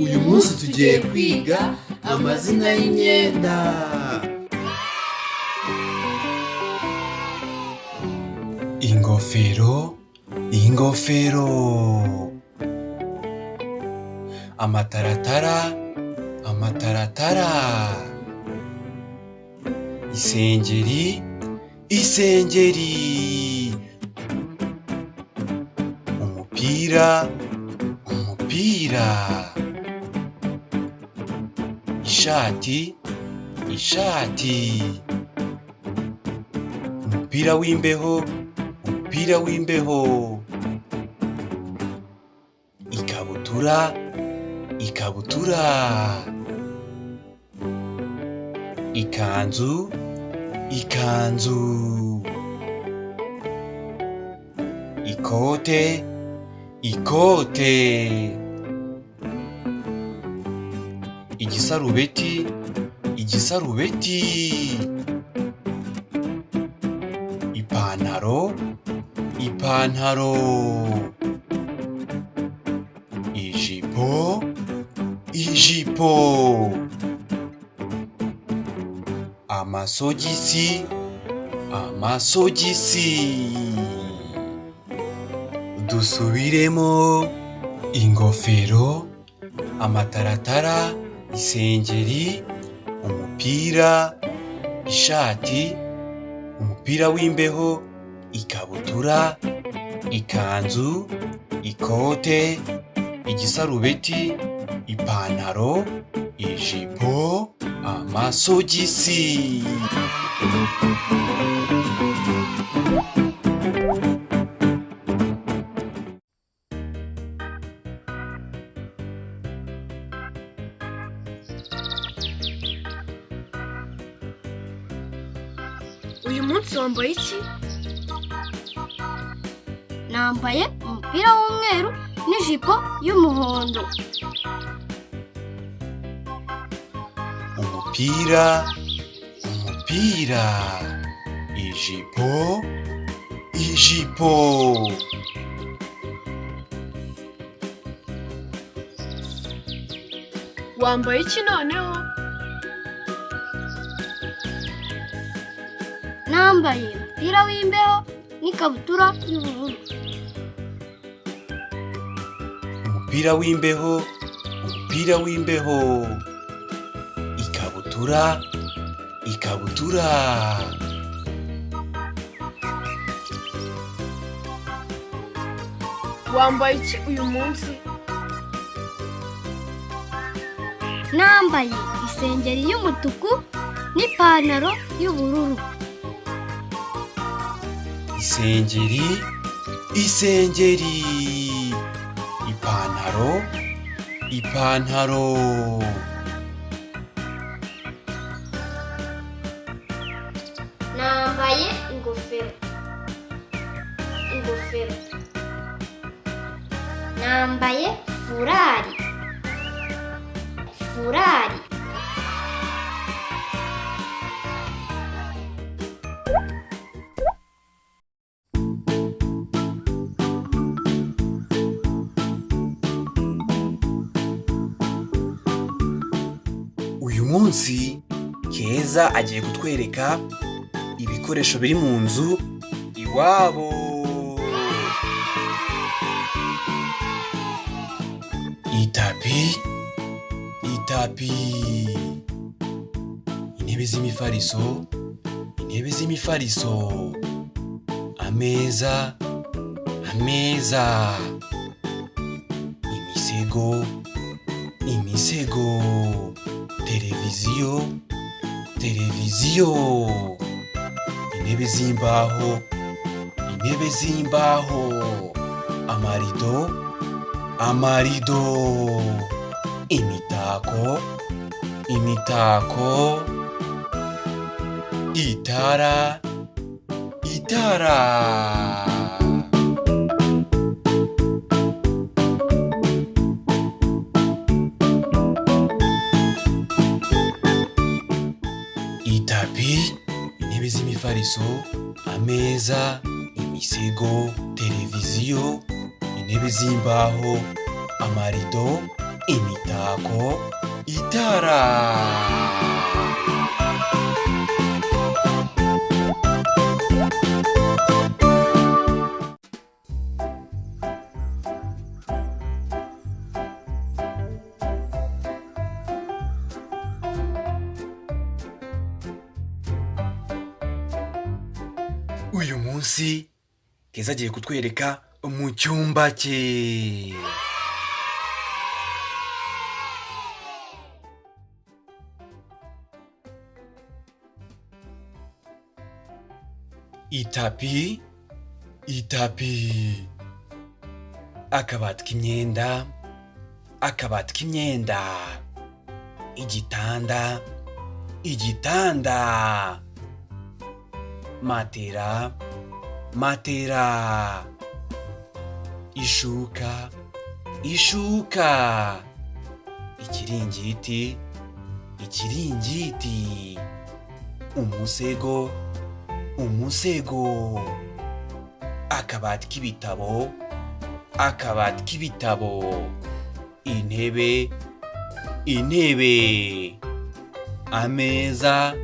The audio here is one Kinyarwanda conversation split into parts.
Uyu munsi tugiye kwiga amazina y'imyenda. Ingofero, ingofero. Amataratara, amataratara. Isengeri, isengeri. Umupira, umupira. Ishati, ishati. Umupira w'imbeho, umupira w'imbeho. Ikabutura, ikabutura. Ikanzu, ikanzu. Ikote, ikote. Igisarubeti, igisarubeti. Ipantaro, ipantaro. Ijipo, ijipo. Amasogisi, amasogisi. Dusubiremo: ingofero, amataratara, isengeri, umupira, ishati, umupira w'imbeho, ikabutura, ikanzu, ikote, igisarubeti, ipantaro, ijipo, amasogisi. Uyu munsi wambaye iki? Nambaye umupira w'umweru n'ijipo y'umuhondo. Umupira, umupira. Ijipo, ijipo. Wambaye iki noneho? Nambaye umupira w'imbeho n'ikabutura y'ubururu. Umupira w'imbeho, umupira w'imbeho. Ikabutura, ikabutura. Wambaye iki uyu munsi? Nambaye isengeri y'umutuku n'ipantaro y'ubururu. Isengeri, isengeri. Ipantaro, ipantaro. Nambaye ingofero. Ingofero. Nambaye furari. Furari. Uyu munsi Keza agiye kutwereka ibikoresho biri mu nzu iwabo. Itapi, itapi. Intebe z'imifariso, intebe z'imifariso. Ameza, ameza. Imisego, imisego. Televiziyo, televiziyo. Intebe z'imbaho, intebe z'imbaho. Amarido, amarido. Imitako, imitako. Itara, itara. Itapi, intebe z'imifariso, ameza, imisego, televiziyo, intebe. Intebe z'imbaho, amarido, imitako, itara. Uyu munsi Keza agiye kutwereka mu cyumba cye. Itapi, itapi, akabati k'imyenda, akabati k'imyenda, igitanda, igitanda, matera, matera, ishuka, ishuka, ikiringiti, ikiringiti, umusego, umusego, akabati k'ibitabo, akabati k'ibitabo, intebe, intebe, ameza,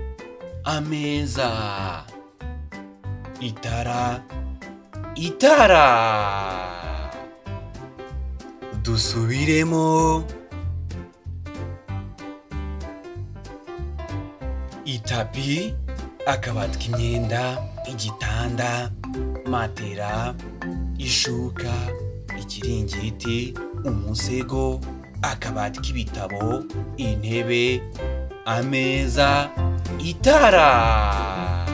ameza, itara, itara. Dusubiremo. Itapi, akabati k'imyenda, igitanda, matera, ishuka, ikiringiti, umusego, akabati k'ibitabo, intebe, ameza, itara.